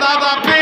बाबा पी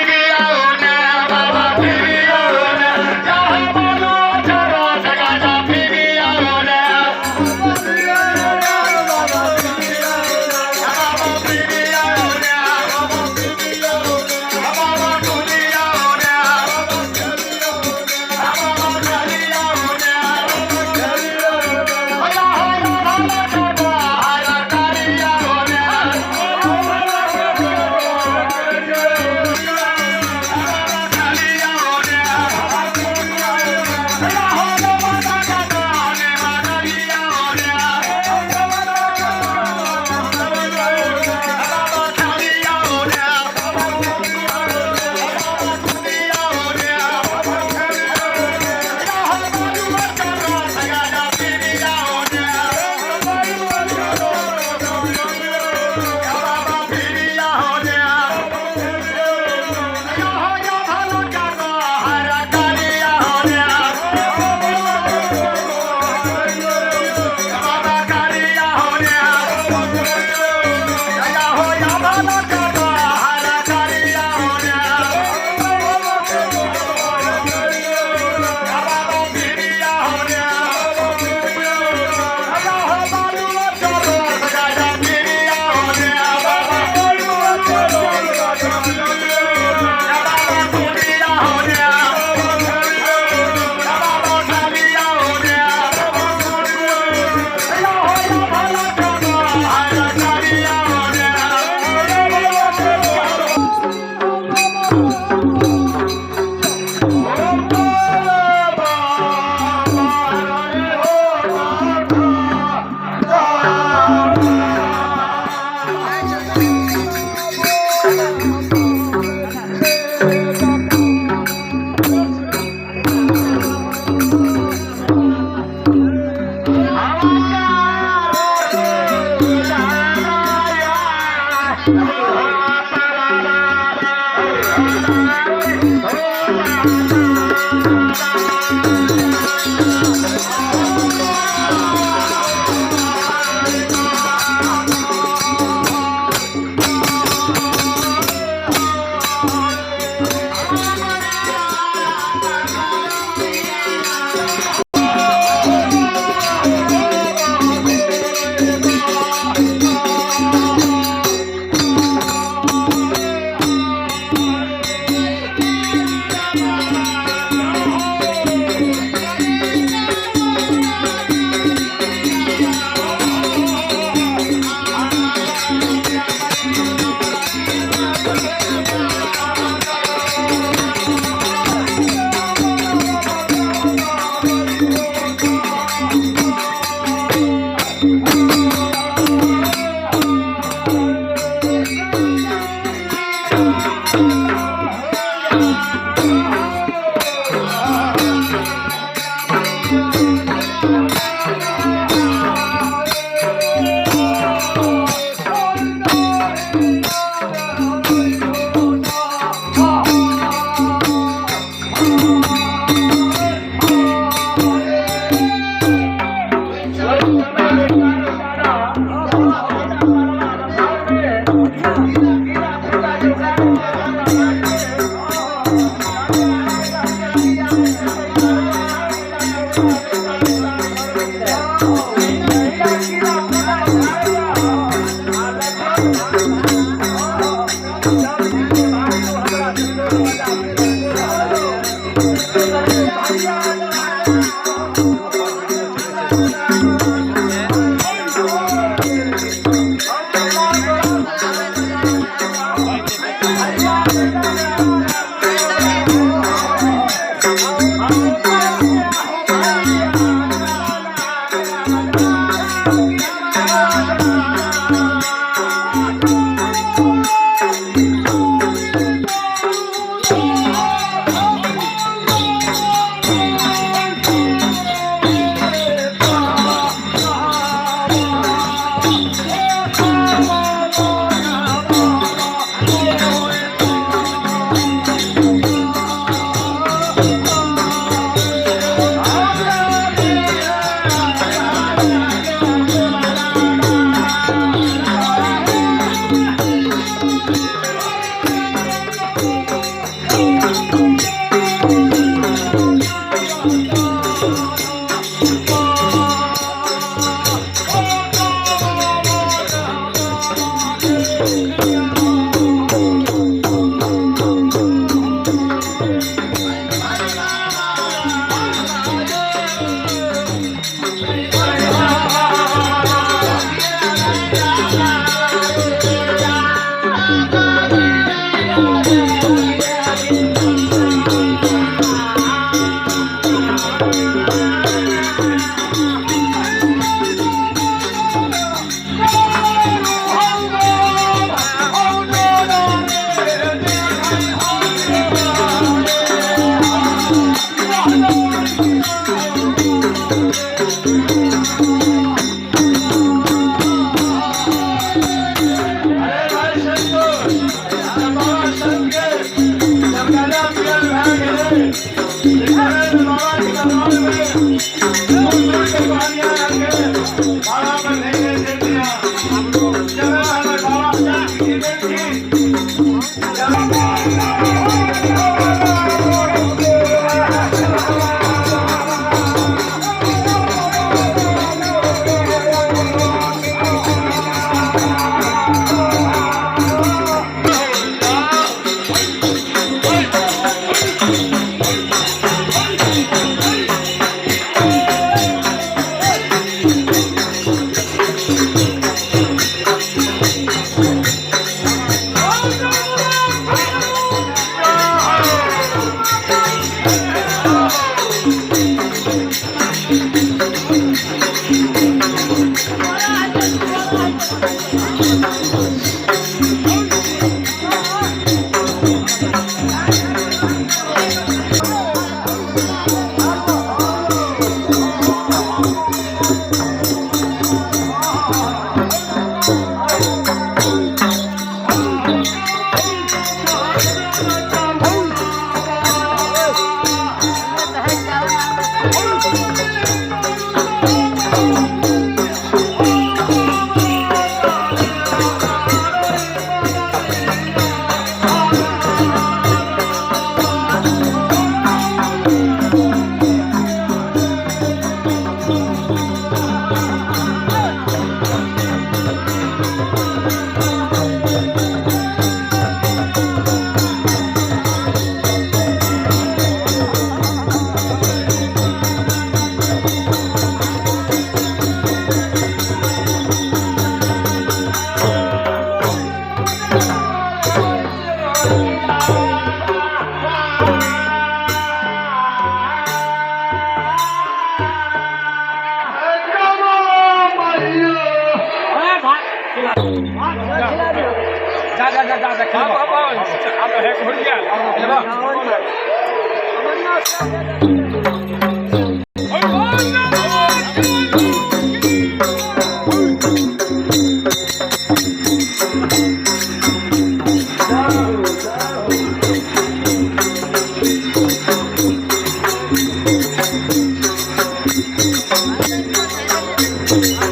Thank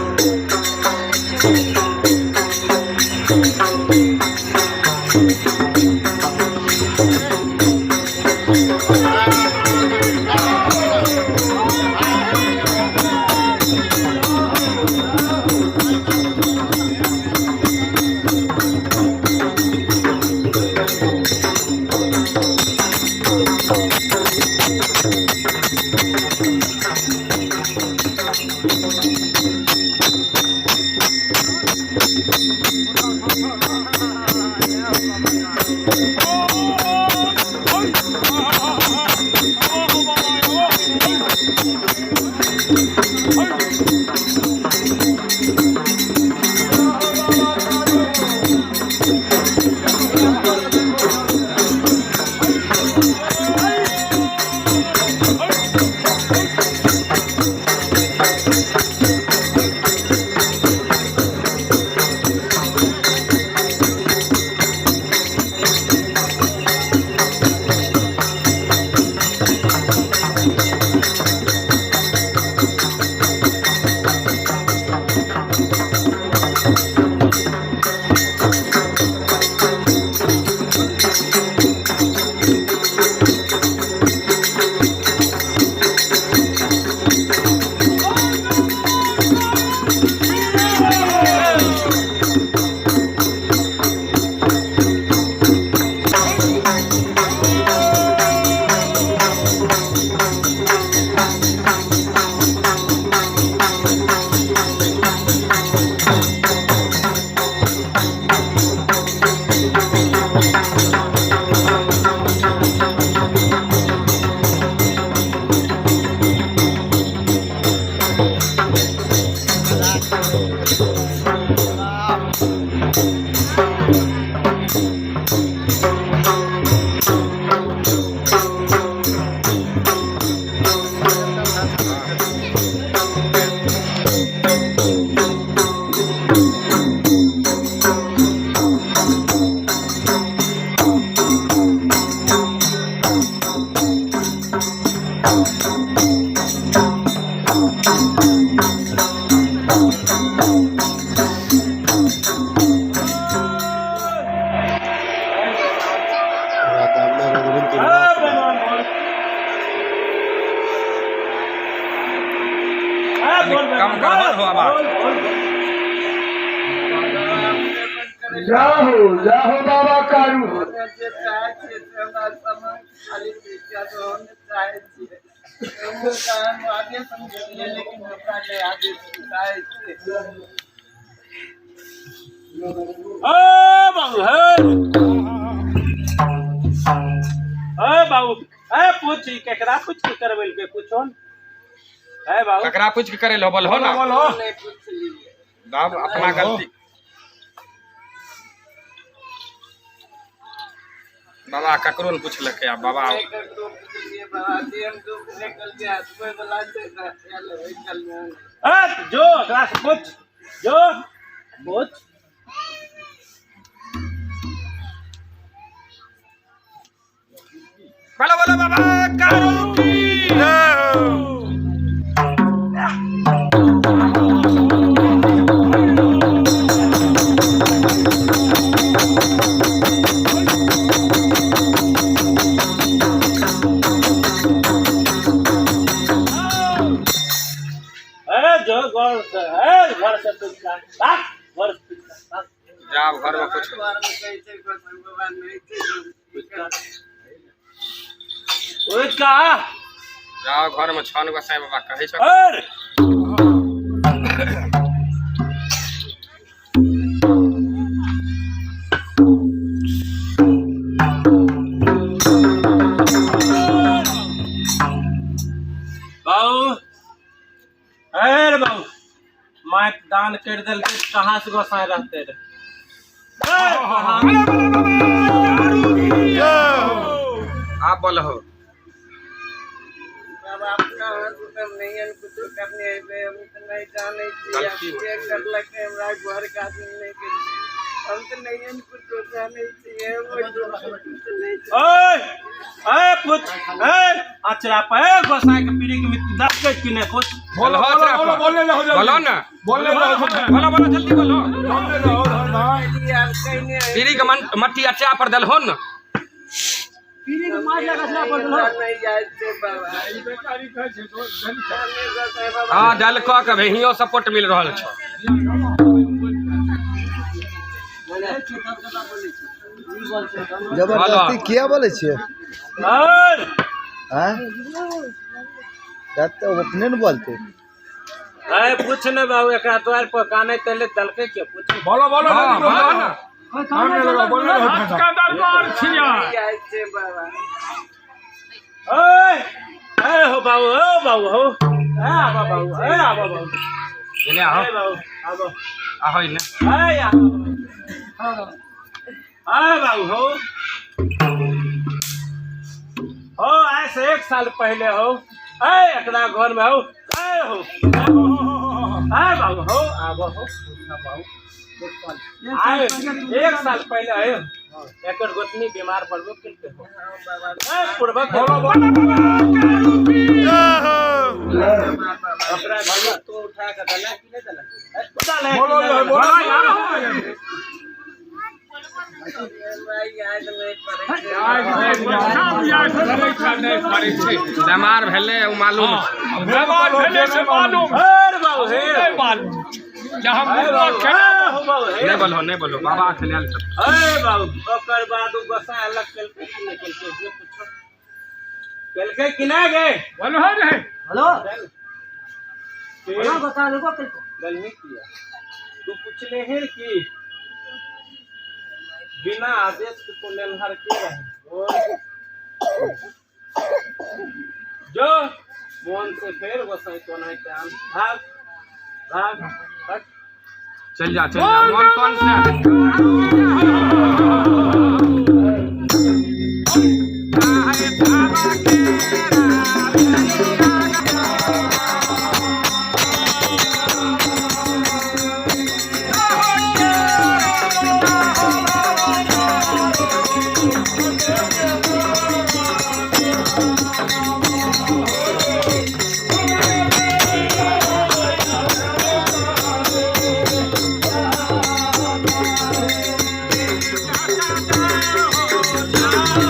कम करहर हो आवाज। जाहो जाहो बाबा कारू। बाबू हे बाबू ए पूछ केकरा पूछ के करबेल के पूछो है बाबू केकरा पूछ के करे लो बोल हो ना बोलो बाबू अपना गलती बाबा ककरो ने पूछलकै आ बाबा ए जो एकरा से पूछ जो पूछ बोलो बोलो बाबा कारू की ए जो घर से ए घर से पूछ का भाग घर से पूछ का भाग जाब घर में कुछ पूछ का जाओ घर में छन गोसाई बाबा कहै छौ अरे बाबू अरे बाबू माइक दान कर देलकै कहाँ से गोसाई रहते रे आप बोलो ओए ए पूछ ए अचरा पे गोसाई के पीढ़ी के मिट्टी दस के कि नहीं पूछ बोलो बोलो बोलने रहो जल्दी। बोलो ना बोलने रहो बोलो बोलो जल्दी बोलो बोलने रहो पीरी के मट्टी अचा पर दल हो ना हाँ दल कऽ के हियो सपोर्ट मिल रहल छौ। जबरदस्ती किया बोलै छियै? और आँय? तऽ अपने ने बोलतै। अरे पूछ ने बाबू एकरा द्वार पर काने तले दलके के पूछ। बोलो बोलो। हाँ, बोलो ना। बोलो। का दरबार छिया। ओए ए हो बाबू, ओ बाबू हो, ए आबा बाबू, ए आबा बाबू, एने आहो। ए बाबू आबो। आहो एने। ए आबो, ए बाबू हो हो, आज से 1 साल पहले हो, ए एकरा घर में हो, ए हो, ए बाबू हो, आबो हो बाबू, आए 1 साल पहले आए, एकर गोतनी बीमार पड़बो केलकै हो, ए पड़बो ओकरा घर तो उठा के दला कि नहीं दला? दला। बोलो बोलो। बेमार भेलै ओ मालूम। बेमार भेलै से मालूम। अरे बाबू हे नहीं मालूम जे हम मुर्गा केना। हो बाबू हे। नहीं बोलो, नहीं बोलो बाबा खेलाल सब। अरे बाबू ओकर बाद उ गोसाई अलग केलकै कि नहि केलकै से पूछो, केलकै कि नहि गे? बोलो है नहीं। हेलो। बोलो। बता देखो केलको। गलनी किया तू पूछले है कि बिना आदेश के तो लेनहार के रहे बोल। जो मोहन से फिर गोसाई तो नहीं के आम भाग भाग हट। चल जा चल जा मोन तोन से।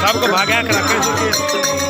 सबको भागा के रखे।